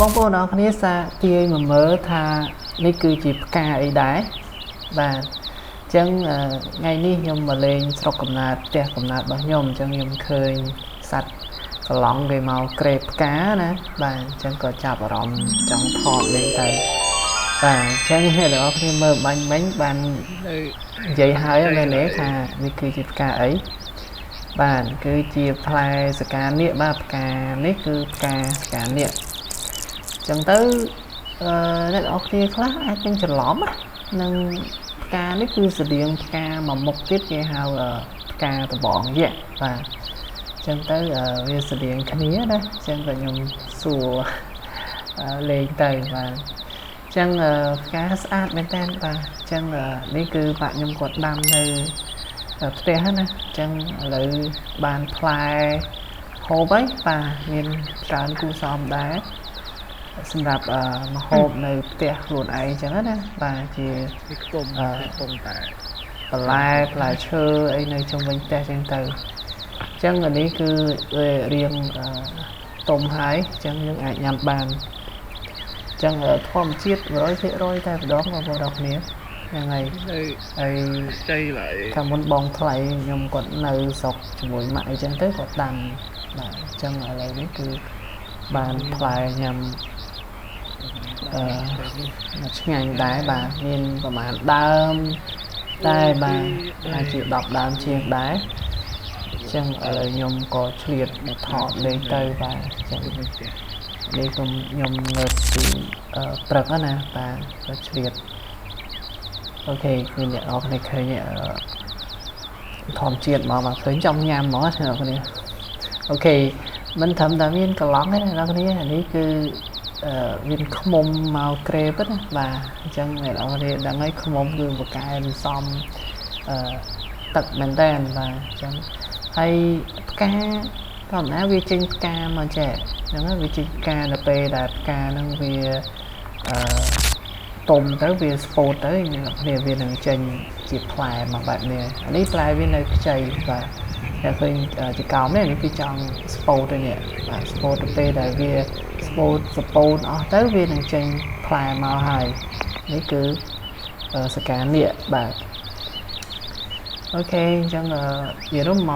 បងប្អូនអរគ្នាសាកទាយមកមើលថានេះគឺជាផ្កាអីដែរបាទអញ្ចឹងថ្ងៃនេះខ្ញុំមកលេងស្រុកកំណើតផ្ទះកំណើតរបស់ខ្ញុំអញ្ចឹងខ្ញុំឃើញសត្វកឡង់គេមកក្រេបផ្កាណាបាទអញ្ចឹងក៏ចាប់អារម្មណ៍ចង់ថតលេងទៅបាទអញ្ចឹងអ្នកទាំងអស់គ្នាមើលបាញ់មិញបាននិយាយហើយមែនទេថានេះគឺជាផ្កាអីបាទគឺជាផ្លែសកានាគបាទផ្កានេះគឺផ្កាសកានាគចឹងទៅអ្នកទាំងអស់គ្នាខ្លះអាចនឹងច្រឡំនឹងផ្កានេះគឺស្តៀងផ្កាមួយមុខទៀតគេហៅផ្កាដបងយៈបាទចឹងទៅវាស្តៀងគ្នាណាចឹងក៏ខ្ញុំសួរលេងទៅបាទចឹងផ្កាស្អាតមែនតើបាទចឹងនេះគឺបាក់ខ្ញុំគាត់ដាំនៅផ្ទះណាចឹងឥឡូវបានផ្លែហូបហើយបាទមានច្រើនគូសមដែរសម្រាប់មហូបនៅផ្ទះខ្លួនឯងចឹងណាបាទជាខ្ពុំខ្ពុំតែបន្លែផ្លែឈើអីនៅជុំវិញផ្ទះចឹងទៅចឹងអានេះគឺរៀងទុំហើយចឹងយើងអាចញ៉ាំបានចឹងធម្មជាតិ100%តែម្ដងបងប្អូនអរគ្នាហ្នឹងហើយហើយខ្ចីឡើយកាលមុនបងថ្លៃខ្ញុំគាត់នៅស្រុកជាមួយម៉ាក់អីចឹងទៅគាត់ដាំបាទចឹងឥឡូវនេះគឺបានផ្លែញ៉ាំឆ្ងាញ់ដែរបាទមានប្រហែលដើមតែបាទអាចជា10ដើមជាងដែរចឹងឥឡូវខ្ញុំក៏ឆ្លៀតមកថតលេងទៅបាទចឹងនេះខ្ញុំងើបពីព្រឹកណាបាទក៏ឆ្លៀតអូខេគឺអ្នកនរគ្នាឃើញធម្មជាតិមកបាទឃើញចង់ញ៉ាំហ្មងអ្នកនរគ្នាអូខេមិនត្រឹមតែមានកឡង់ទេអ្នកនរគ្នានេះគឺមានខ្មុំមកក្រេបណាបាទអញ្ចឹងអ្នកនរគ្នាដឹងហើយខ្មុំគឺបកែសំសំទឹកមែនតើបាទអញ្ចឹងហើយផ្កាធម្មតាវាចេញផ្កាមកចេះហ្នឹងវាចេញផ្កានៅពេលដែលផ្កាហ្នឹងវាទុំទៅវាស្ពោតទៅអ្នកគ្នាវានឹងចេញជាផ្លែមកបែបនេះអានេះផ្លែវានៅខ្ចីបាទតែឃើញចកោមនេះគឺចង់ស្ពោតទៅនេះបាទស្ពោតទៅពេលដែលវាស្ពោតសពោតអស់ទៅវានឹងចេញផ្លែមកហើយនេះគឺសកានាគបាទអូខេអញ្ចឹងវារុំម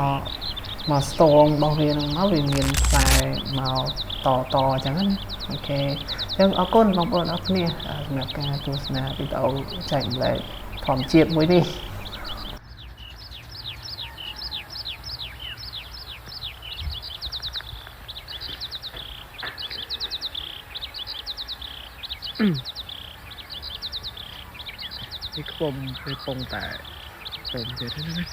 កស្ទងរបស់វានឹងមកវាមានផ្លែមកតតអញ្ចឹងណាអូខេអញ្ចឹងអរគុណបងប្អូនអរគ្នាសម្រាប់ការទស្សនាវីដេអូចែកម្លែកធម្មជាតិមួយនេះ នេះខ្ពុំវាពងតែទុំទៀតណា